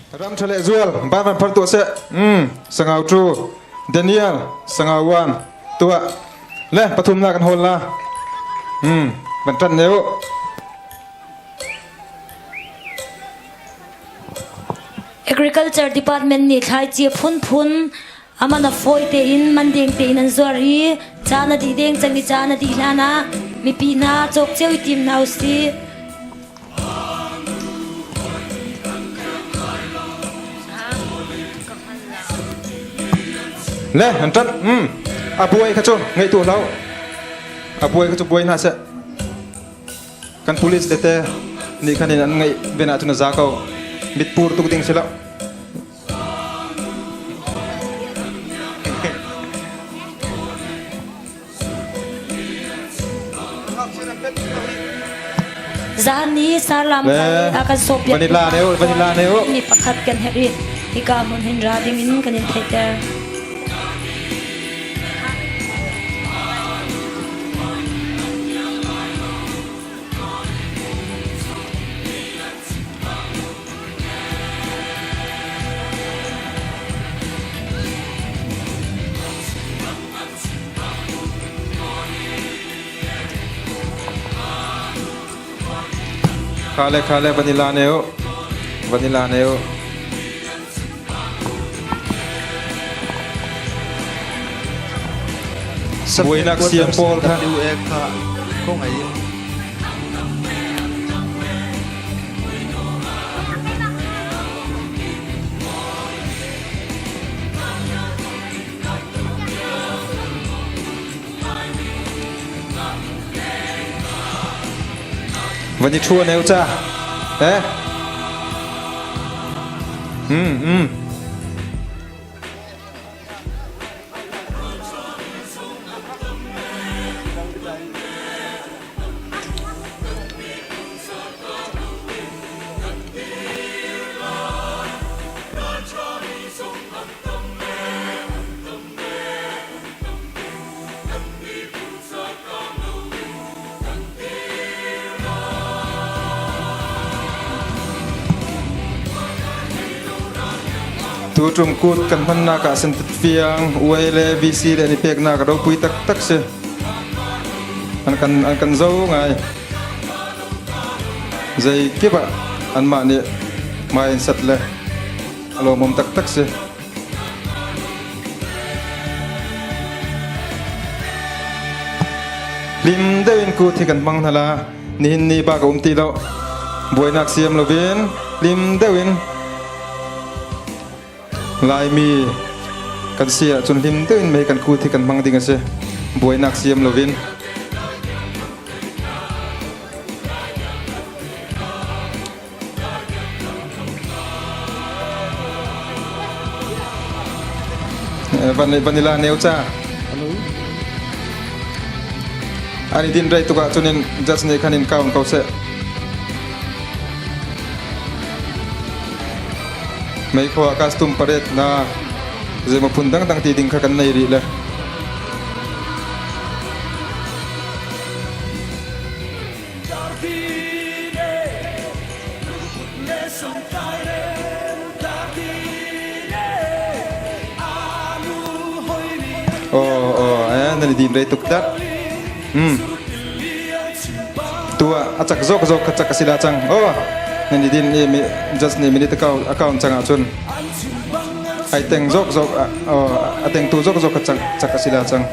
Ram ṭha leh zual ban van phar tuah seh. Sangau ṭu Daniel Sangau wan tuah le pathumnak kan hawl la. Van ṭan ne u. Agriculture Department nih thlaici a phunphun aman a fawi tein man deng tein an zuar i caan a dih deng cang i caan a dih hlan ah mipi hna cawk cio i tim hna usih. Le an ṭanh. A buai kha cu ngaih tu hlah. A buai kha cu buai hna seh. Kan police tete nih khan in an ngaih ven ahcun a za ko. Mitpur tuk ding si lo. Zan ni sarlam a kan sawh piak Vanilla ne u, vanilla ne u. Mi pakhat kan herh i hika hmun hin ra ding in kan in theihter. Khale khale vanilla ne u. Vanilla ne u. Buainak siam pawl kha. WA kha khawngaih in Van i ṭhu a neu ca. Eh? Mm. Tuṭum kut kan hmannak ah Santitfiang, UA le VC le an i peknak a ropui taktak si. An kan an kan zo ngai. Zei kip ah anmah nih mai in sat le a lawmawm taktak si. Hlim deuh in kut hi kan hmang hna la. Nihin ni ba ka um ti lo. Buainak siam lovin hlim deuh in Laimi kan si ahcun hlim deuh in mei kan kut hi kan hmang ding a si. Buainak siam lovin. Vanilla neu ca. An i din rei tuk ahcun in judge nih khan in count ko seh. Meikhu ah custom parade na zeimaw phun dangdang ti ding kha kan nei rih le. Oh, oh, eh, nan i dim rei tuk tat. Tu ah a cak zok zok kha cak a si la cang. Oh, nan i din i mi just ni minute account account cang ahcun ai teng zok zok oh, a teng tu zok zok kha cak cak a si la cang.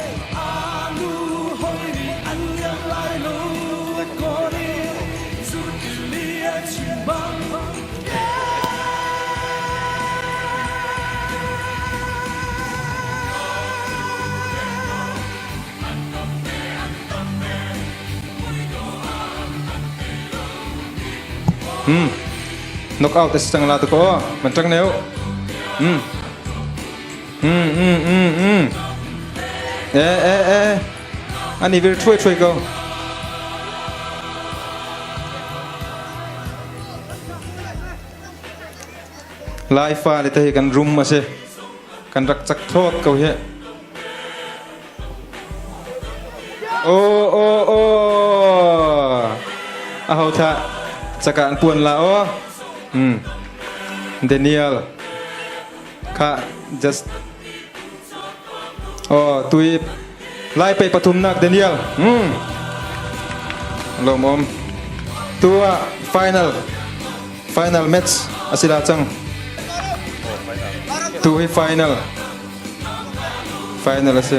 Knock out si cang la tu ko man tang neu. Eh eh eh. Ani vir thui thui ko. Lai fa le te hi kan rum a si. Kan rak cak thawt ko hi. Oh oh oh. A ho tha. Caka an puan la oh. Daniel kha just oh tui Lai pe pathumnak Daniel lawmawm tu ah final final match asila cang tu hi final final asi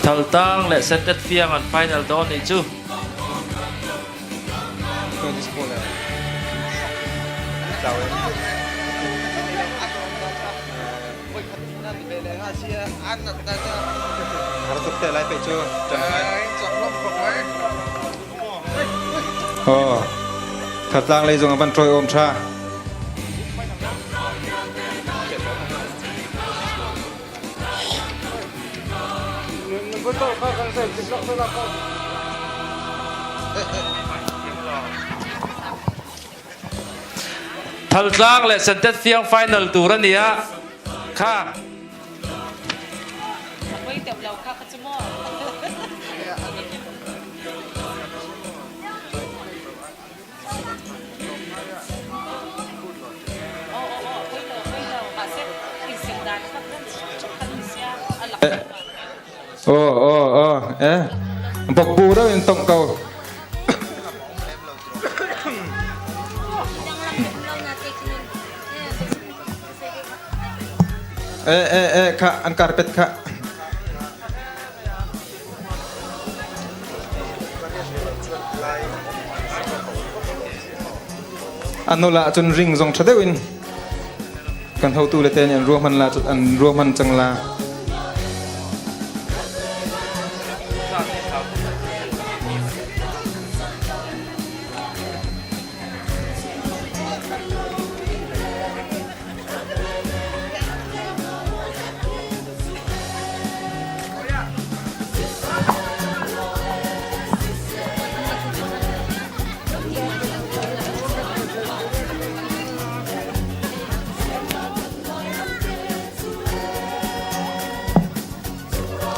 Thaltang le Sentet Fiang an final dawn nih cu. Oh, Thaltlang lei zong a van ṭawi awm ṭha. Thaltlang le Sentet Fiang final tur a ni a. Kha. Oh, oh, oh, eh. Bok bu ro in tong ko. Eh, eh, eh, kha, an carpet kha. An nula ahcun ring zong ṭha deuh in kan hotu le te nih an ruahman la an ruahman cang la.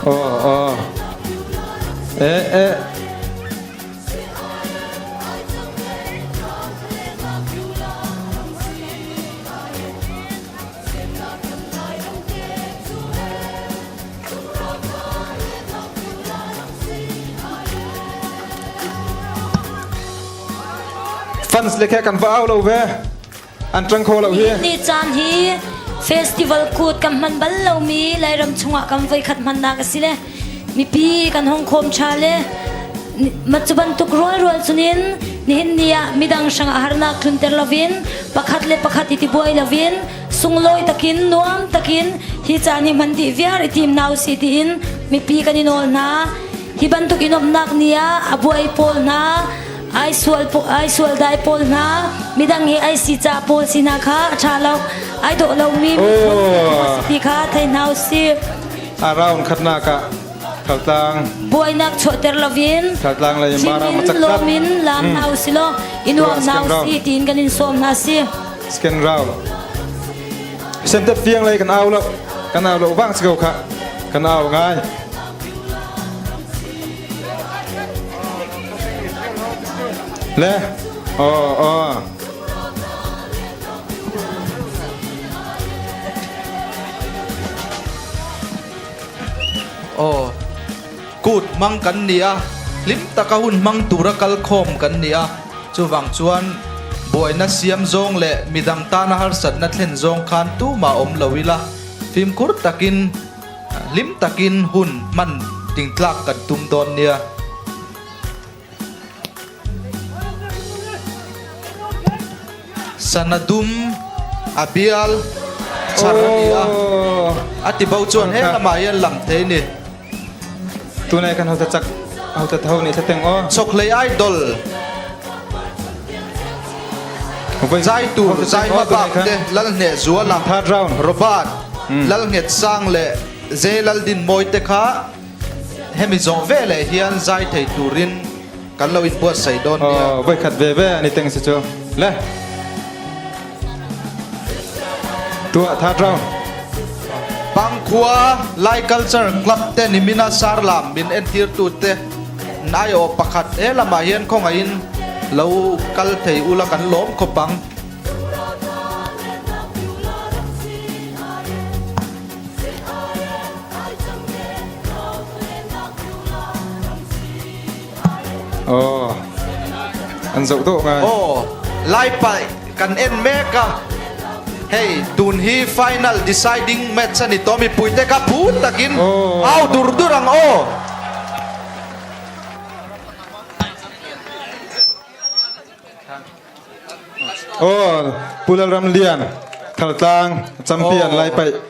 Oh, oh. Eh, eh. Fans le khe kan va au lo ve. An ṭang kho lo hi. Ni caan hi festival kut kan hman bal lomi Lairam chungah kan voikhat hmannak a si le mipi kan hong khawm ṭha le ma cu bantuk rualrual cunin nihin ni ah midang hrangah harnak tlunter lovin pakhat le pakhat i tibuai lovin sunglawi takin nuam takin hi caan hi hman dih viar i tim hna usih tiin mipi kan i nawl hna. Hi bantuk i nuamhnak ni ah a buai pawl hna ai sual ai sual dai pawl hna midang he ai si ca pawl si hna kha a ṭha lo ai dawh lomi miphun ti kha thei hna usih. A round khatnak ah Thaltlang buainak chuahter lovin Thaltlang lei Mara Thim in lawm in lam hna usih law i nuam hna usih tiin kan in sawm hna si. Scan round. Sentet fiang lei kan au lo kan au lo vang si ko kha kan au ngai. Le oh oh. Aw, kut hmang kan ni a, hlim taka hun hmang tura kal khawm kan ni a, chuvang chuan buaina siam zawng leh midang tana harsatna thlen zawng khan tumah awm lo ila, fimkhur takin hlim takin hun hman tingtlak kan tum dawn nia. Sana dum a bial char a ni a, a ti bo chuan he lamah hian lam thei ni. Tunai kan hota chak hota tho ni thleng o. Chokhlei idol zai tur zai hmabak te Lalhneh Zuala third round Robert Lalnghet Sang leh Ze Laldin Mawi te kha Hemi zawh ve leh hian zai thei turin kan lo inbuatsaih dawn nia. Aw, voikhat ve ve an i teng si cu. Le. Tuah third round. Pangkhua Lai Culture Club te nimina sarlam min entirtu te naiawh pakhat he lamah hian khawngaihin. Lo kal thei ula kan lawm khawp ang. Oh, an zoh dawh ngai. Oh, Lai paih kan en mek a. Hei, tun hi final deciding match a ni tawh mipui te kha phur takin Oh. au dur dur ang aw. Oh, Pu Lalram Lian, Thaltlang, champion Oh. Lai paih.